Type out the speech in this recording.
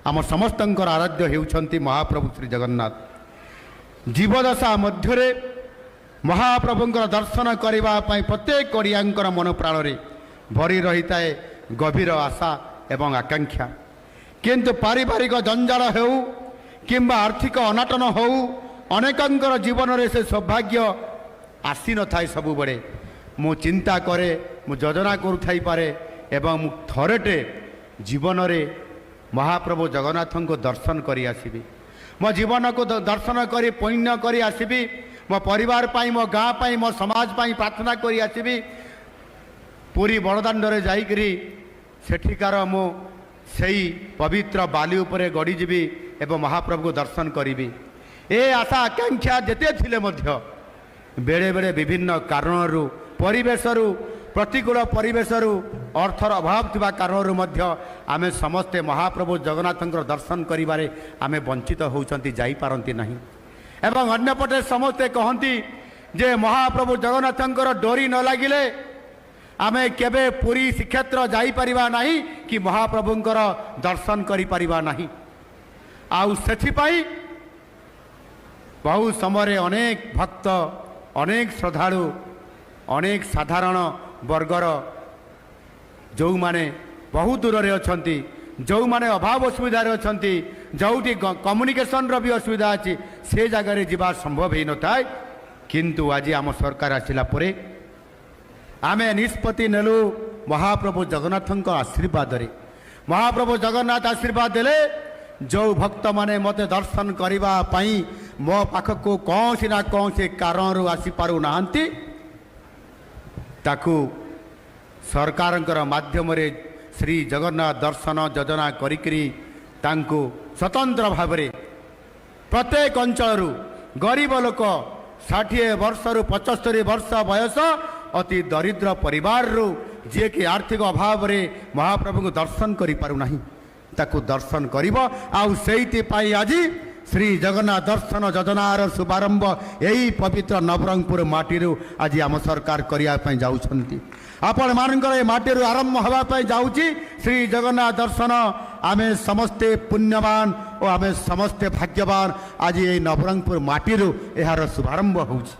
ଆମ ସମସ୍ତଙ୍କର ଆରାଧ୍ୟ ହେଉଛନ୍ତି ମହାପ୍ରଭୁ ଶ୍ରୀ ଜଗନ୍ନାଥ। ଜୀବଦଶା ମଧ୍ୟରେ ମହାପ୍ରଭୁଙ୍କର ଦର୍ଶନ କରିବା ପାଇଁ ପ୍ରତ୍ୟେକ ଓଡ଼ିଆଙ୍କର ମନ ପ୍ରାଣରେ ଭରି ରହିଥାଏ ଗଭୀର ଆଶା ଏବଂ ଆକାଂକ୍ଷା। କିନ୍ତୁ ପାରିବାରିକ ଜଞ୍ଜାଳ ହେଉ କିମ୍ବା ଆର୍ଥିକ ଅନାଟନ ହେଉ, ଅନେକଙ୍କର ଜୀବନରେ ସେ ସୌଭାଗ୍ୟ ଆସିନଥାଏ। ସବୁବେଳେ ମୁଁ ଚିନ୍ତା କରେ, ମୁଁ ଯୋଜନା କରୁଥାଇପାରେ ଏବଂ ମୁଁ ଥରଟେ ଜୀବନରେ ମହାପ୍ରଭୁ ଜଗନ୍ନାଥଙ୍କୁ ଦର୍ଶନ କରି ଆସିବି, ମୋ ଜୀବନକୁ ଦର୍ଶନ କରି ପୁଣ୍ୟ କରି ଆସିବି, ମୋ ପରିବାର ପାଇଁ, ମୋ ଗାଁ ପାଇଁ, ମୋ ସମାଜ ପାଇଁ ପ୍ରାର୍ଥନା କରି ଆସିବି। ପୁରୀ ବଡ଼ଦାଣ୍ଡରେ ଯାଇକରି ସେଠିକାର ମୁଁ ସେଇ ପବିତ୍ର ବାଲି ଉପରେ ଗଡ଼ିଯିବି ଏବଂ ମହାପ୍ରଭୁକୁ ଦର୍ଶନ କରିବି। ଏ ଆଶା ଆକାଂକ୍ଷା ଯେତେ ଥିଲେ ମଧ୍ୟ ବେଳେବେଳେ ବିଭିନ୍ନ କାରଣରୁ, ପରିବେଶରୁ, ପ୍ରତିକୂଳ ପରିବେଶରୁ, ଅର୍ଥର ଅଭାବ ଥିବା କାରଣରୁ ମଧ୍ୟ ଆମେ ସମସ୍ତେ ମହାପ୍ରଭୁ ଜଗନ୍ନାଥଙ୍କର ଦର୍ଶନ କରିବାରେ ଆମେ ବଞ୍ଚିତ ହେଉଛନ୍ତି, ଯାଇପାରନ୍ତି ନାହିଁ। ଏବଂ ଅନ୍ୟପଟେ ସମସ୍ତେ କହନ୍ତି ଯେ ମହାପ୍ରଭୁ ଜଗନ୍ନାଥଙ୍କର ଡୋରି ନ ଲାଗିଲେ ଆମେ କେବେ ପୁରୀ ଶ୍ରୀକ୍ଷେତ୍ର ଯାଇପାରିବା ନାହିଁ କି ମହାପ୍ରଭୁଙ୍କର ଦର୍ଶନ କରିପାରିବା ନାହିଁ। ଆଉ ସେଥିପାଇଁ ବହୁ ସମୟରେ ଅନେକ ଭକ୍ତ, ଅନେକ ଶ୍ରଦ୍ଧାଳୁ, ଅନେକ ସାଧାରଣ ବର୍ଗର ଯେଉଁମାନେ ବହୁ ଦୂରରେ ଅଛନ୍ତି, ଯେଉଁମାନେ ଅଭାବ ଅସୁବିଧାରେ ଅଛନ୍ତି, ଯେଉଁଠି କମ୍ୟୁନିକେସନର ବି ଅସୁବିଧା ଅଛି, ସେ ଜାଗାରେ ଯିବା ସମ୍ଭବ ହୋଇନଥାଏ। କିନ୍ତୁ ଆଜି ଆମ ସରକାର ଆସିଲା ପରେ ଆମେ ନିଷ୍ପତ୍ତି ନେଲୁ ମହାପ୍ରଭୁ ଜଗନ୍ନାଥଙ୍କ ଆଶୀର୍ବାଦରେ। ମହାପ୍ରଭୁ ଜଗନ୍ନାଥ ଆଶୀର୍ବାଦ ଦେଲେ, ଯେଉଁ ଭକ୍ତମାନେ ମୋତେ ଦର୍ଶନ କରିବା ପାଇଁ ମୋ ପାଖକୁ କୌଣସି ନା କୌଣସି କାରଣରୁ ଆସିପାରୁନାହାନ୍ତି, ତାକୁ ସରକାରଙ୍କର ମାଧ୍ୟମରେ ଶ୍ରୀ ଜଗନ୍ନାଥ ଦର୍ଶନ ଯୋଜନା କରିକିରି ତାଙ୍କୁ ସ୍ୱତନ୍ତ୍ର ଭାବରେ ପ୍ରତ୍ୟେକ ଅଞ୍ଚଳରୁ ଗରିବ ଲୋକ, 60 ବର୍ଷରୁ 75 ବର୍ଷ ବୟସ, ଅତି ଦରିଦ୍ର ପରିବାରରୁ, ଯିଏକି ଆର୍ଥିକ ଅଭାବରେ ମହାପ୍ରଭୁଙ୍କୁ ଦର୍ଶନ କରିପାରୁନାହିଁ, ତାକୁ ଦର୍ଶନ କରିବ। ଆଉ ସେଇଥିପାଇଁ ଆଜି ଶ୍ରୀ ଜଗନ୍ନାଥ ଦର୍ଶନ ଯୋଜନାର ଶୁଭାରମ୍ଭ ଏହି ପବିତ୍ର ନବରଙ୍ଗପୁର ମାଟିରୁ ଆଜି ଆମ ସରକାର କରିବା ପାଇଁ ଯାଉଛନ୍ତି। ଆପଣମାନଙ୍କର ଏ ମାଟିରୁ ଆରମ୍ଭ ହେବା ପାଇଁ ଯାଉଛି ଶ୍ରୀ ଜଗନ୍ନାଥ ଦର୍ଶନ। ଆମେ ସମସ୍ତେ ପୁଣ୍ୟବାନ ଓ ଆମେ ସମସ୍ତେ ଭାଗ୍ୟବାନ, ଆଜି ଏହି ନବରଙ୍ଗପୁର ମାଟିରୁ ଏହାର ଶୁଭାରମ୍ଭ ହେଉଛି।